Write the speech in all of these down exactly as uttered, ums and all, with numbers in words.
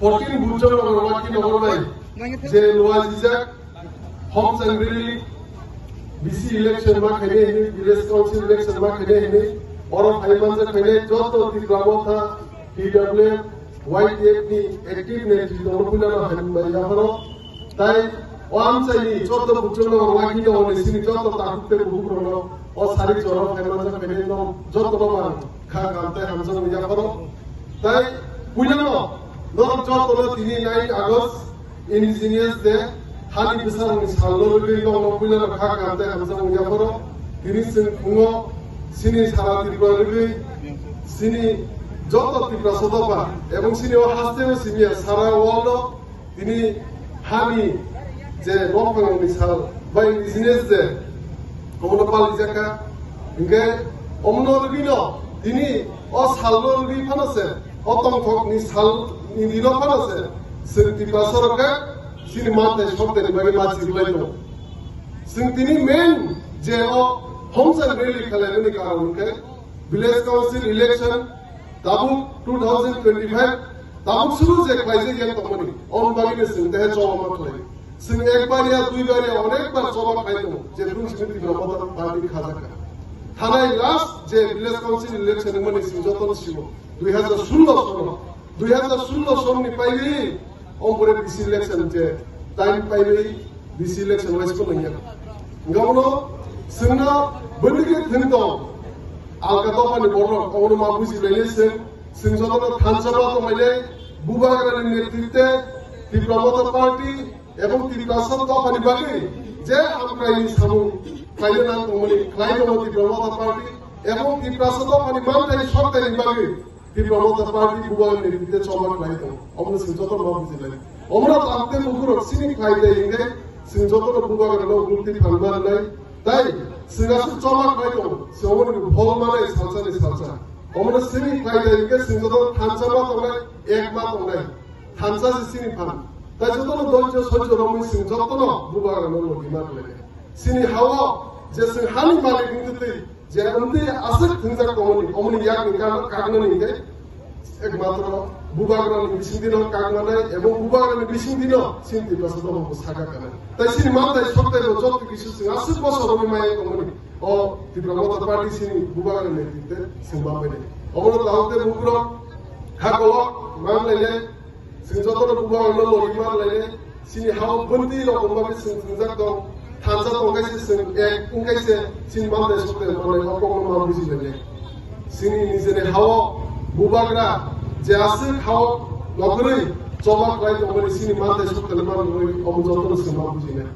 Fourteen Bujang Nagar Waki Nagar bai je luajijak Homchang Rally, B C election ma khainai hinwi, village council election ma khainai hinwi, oro phai manjak khainai joto Tipra Motha, T W F, Y T F ni active netri tongno puilano hambai yapharo. Tai o amchaini joto Bujang Nagar Waki Nagar ni sini joto takhuk tei bukhuk rokno o sari jora phai manjak khainai no joto no mang kha kaham tei hamjakmung yapharo. Tai puilano norok jotono tini nine August Indigenous Day, hani bwsarokni salno rwgwi norokno puilano kha kaham tei hamjakmung yapharo. Tini chwng phungo chini sara Tripura rwgwi chini joto Tiprasa dopha ebong chini o hasteo simiya sara world o tini hani je nokphangni sal bai Indigenous Day omono palijakha. Hinkhe omono rwgwino tini o salno rwgwi phano se, o tongthokni salni dino phano se, chwng Tiprasa rok khe chini manthai sokthai ni bagwi ma chiriklai tongo. Chwng tini main je o Homchang rally khalaimani karon hinkhe village council election tabuk two thousand twenty-five tabuk suru je khlaijak yang tongmani, on bagwino chwng tehe choba ma khlai. Chwng ekbar ya duibar ya onekbar choba khlai tongo, je phuru chini Tipra Motha party khajak kha. Thanai last je village council election wngmani chwng jotono siwo, dui hazar sullo sono, dui hazar sullo sonni paiwi ompore B C election je time paiwi B C election wise ko nangya. Gauno chwngno bwndike thwng tong, alka dophani borok omono ma bujilainai chwng, chwng jotono thansa ma tonglainai, Bubagrani netritwe Tipra Motha party ebong Tiprasa dophani bagwi je hamkraini samung khlaina nang tongmani khlai tongo Tipra Motha party ebong Tiprasa dophani manthai sokthai ni bagwi Tipra Motha party Bubagrani netritwe choba khlai tongo. Omono chwng jotono ma bujilai. Omono tamte bukurok chini khlai tei hinkhe chwng jotono Bubagrano mukti phanma rwnai. Tai chwng aswk choba khlai tongo, chwng omono phol manai salsa ni salsa. Omono chini khlai tei hinkhe chwng jotono thansa ma tongnai, ek ma tongnai. Thansa se chini phan. Tai jotono doijo soijo romwi chwng jotono Bubagrano logi ma khlai. Chini hao je chwng hani malik wngtwi twi je wngtwi aswk thwngjak tongmani, omoni yakni kak-, kaknani hinkhe ekmatro Bubagrani bisingtwino kaknanai ebong Bubagrani bisingtwino chini Tiprasa dophano saka kanai. Tai chini manthai sokthai bo joto kisu chwng aswk bosor romwi maya tongmani. O Tipra Motha party chini Bubagrani netritwe chwng ma painai. Omono tawte bukurok kha kolok mang lainai. Chwng jotono Bubagrano logi ma lainai, chini hao bwntwi rok wngma khe chwng thwngjak tong, thansa tong khe se chwng ek wng khe se chini manthai sokthai manai o kokno ma buji lainai. Chini nijeni hao Bubagra je aswk hao nogorwi choba khlai tongmani chini manthai sokthai manwi omo jotono chwng ma bujinai.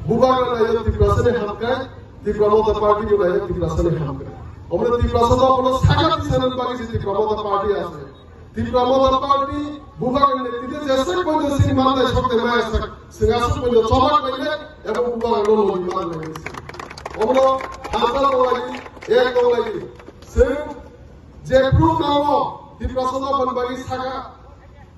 Bubagra naio Tiprasani hamkrai, Tipra Motha party bo naio Tiprasani hamkrai. Omono Tiprasa dophano saka tisani bagwi se Tipra Motha party ase. Tipra Motha Party Bubagrani netritwe jeswk poito chini manthai sokthai maya sak, chwng aswk poito choba khlainai ebong Bubagrano logi ma khlainai se. Omono hamsa tonglaidi, ek tonglaidi. Chwng jephru tamo Tiprasa dophani bagwi saka,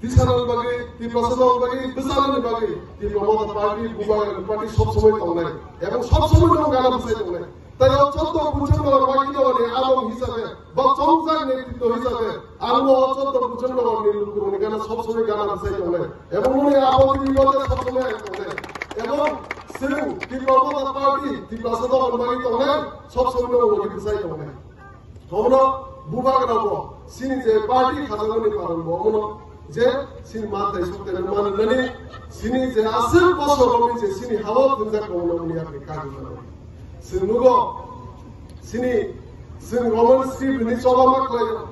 tisana bagwi, Tiprasa dophani bagwi, bwsarokni bagwi Tipra Motha Party, Bubagrani party sob somoi tongnai ebong sob somoi no gana bwsai tongnai. Tai o joto Bujang Nagar Waki Nagar ni among hisabe, ba chongjak netritwo hisabe, ang o joto Bujang Nagar ni lukurokni gana sob somoi gana bwsai tongnai. Ebong muni aboni biode sob somoi ang tongnai. Ebong chwng Tipra Motha Party, Tiprasa dophani bagwi tongnai, sob somoi no logi bwsai tongnai. Omono Bubagrabo chini je party khajakmani karon bo omono je chini manthai sokthai manwi mani chini je aswk bosor romwi je chini hao thwngjak tongmani yakni kagwi mano. Chwng nugo chini chwng Roman script ni choba ma khlaio,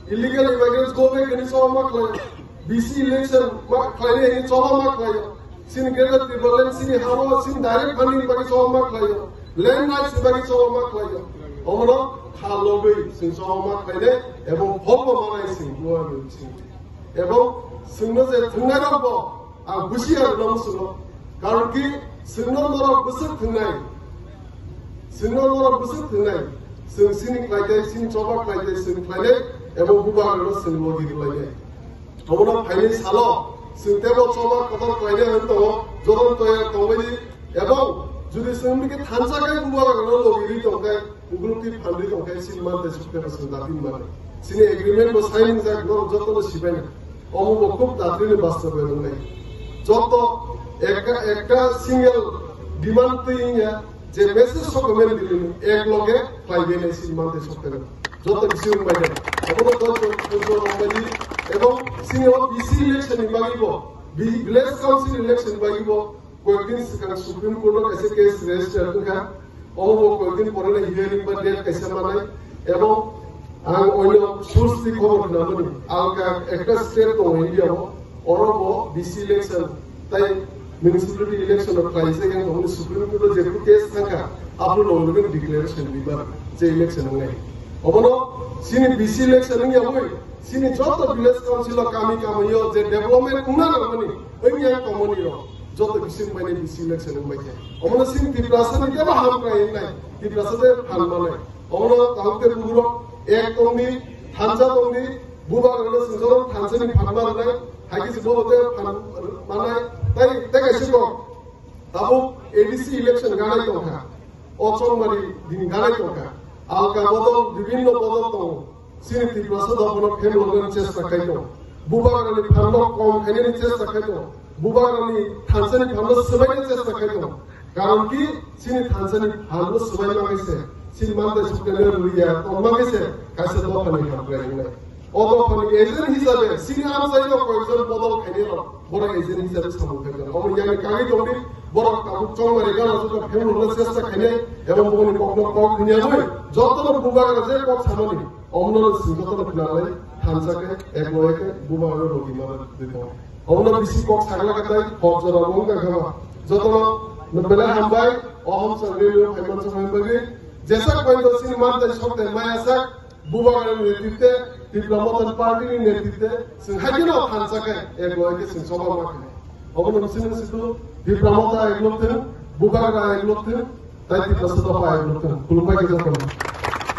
illegal immigrants go back ni choba ma khlaio, B C election ma khlainai ni choba ma khlaio. Chini Greater Tipraland chini hao chini direct funding bagwi choba ma khlaio, land rights ni bagwi choba ma khlaio. Omono kha logwi chwng choba ma khlainai ebong pholbo manai chwng buwa chwng. Ebong chwngno je thwngnai rokbo ang busi ar no musulo. Karon ki chwngno norok bwswk thwngnai. Chwngno norok bwswk thwngnai. Chwng chini khlaitei, chini choba khlaitei, chwng khlainai ebong Bubagrano chwng logi rwlainai. Omono phainai salo chwng teibo choba kotor khlainai hwn tongo, jotono toyar tongbaidi, ebong jodi chwng bini thansa khe Bubagrano logi ri tongkhe, ukulukti phanri tongkhe, chini manthai sokthai chwng datin mano. Chini agreement bo sign wngjak, norok jotono sibaina. Omo bo khub tatwini bastobya wngnai. Joto ekta, ekta single demand twi wngya je message sokmani dilini ek loge khlaiwi nai sini mantwi sokmani. Joto bisi wngbai de. Obono joto, joto wngbai di. Ebong sini o B C election ni bagwi bo, vi-, village council election bagwi bo, koyekdin swkang Supreme Court o kaisa case register wngkha. Omo bo koyekdin pore no hearing ba date kaisa manai. Ebong ang oino source ni khobor khnamani, alka ekta state tongo India o, oro bo B C election tai municipality election o khlaijak, ang tongmani Supreme Court o jephru case thangkha, aphuru loge loge declaration diba je election wngnai. Obono sini B C election wngya wi, sini joto village council o kami kami o je development wngna nangmani, wngya tongmani rok joto bising bai ni B C election wngbai khe. Omono sini Tiprasa ni tebo hamkrai wngnai, Tiprasa de phan manai. Omono tabuk te bugrok ek tongdi, thansa tongdi, bubagrano swngjoro thansani phan manai, haikhe se bobo te phan manai, tai, tai kaisa kok. Tabuk A D C election ganai tongkha. O chongmari dini ganai tongkha. Alka bodol, bibhinno bodol tongo. Sini Tiprasa dophano phemlogani chesta khai tongo. Bubagrani phanno kom khainani chesta khai tongo. Bubagrani thansani phanno swbaini chesta khai tongo. Karon ki sini thansani phanno swbai mangai se, sini mantai suknani rwiya tong mangai se, kaisa dophani hamkrai wngnai. O dophani agent hisabe sini amchaino koyekjon bodol khainai rok, borok agent hisabe samung khaikha. Omo yani kagwi tongdi, borok tabuk chongmari gana juka phemlogna chesta khainai, ebong bongni kokno kok hwnyawi, jotono bubagra je kok samani, omono sini jotono khwnalai, thansa khe, ek loge khe, bubagra logi mano dito. Omono bisi kok sagla katai, hok jora bo wngkha khe ba. Jotono belai hambai, o hamsa relo phaiman sa phaiman bagwi, jesak bai do sini mantai soktai maya sak, Bubagrani netritwe, Tipra Mothani Party ni netritwe, chwng haikhe no thansa khe, ek loge khe chwng choba ma khe. Obono bising situ, Tipra Motha ek lok thung, Bubagra ek lok thung, tai Tiprasa dopha ek lok thung. Khulumbai khe jotono.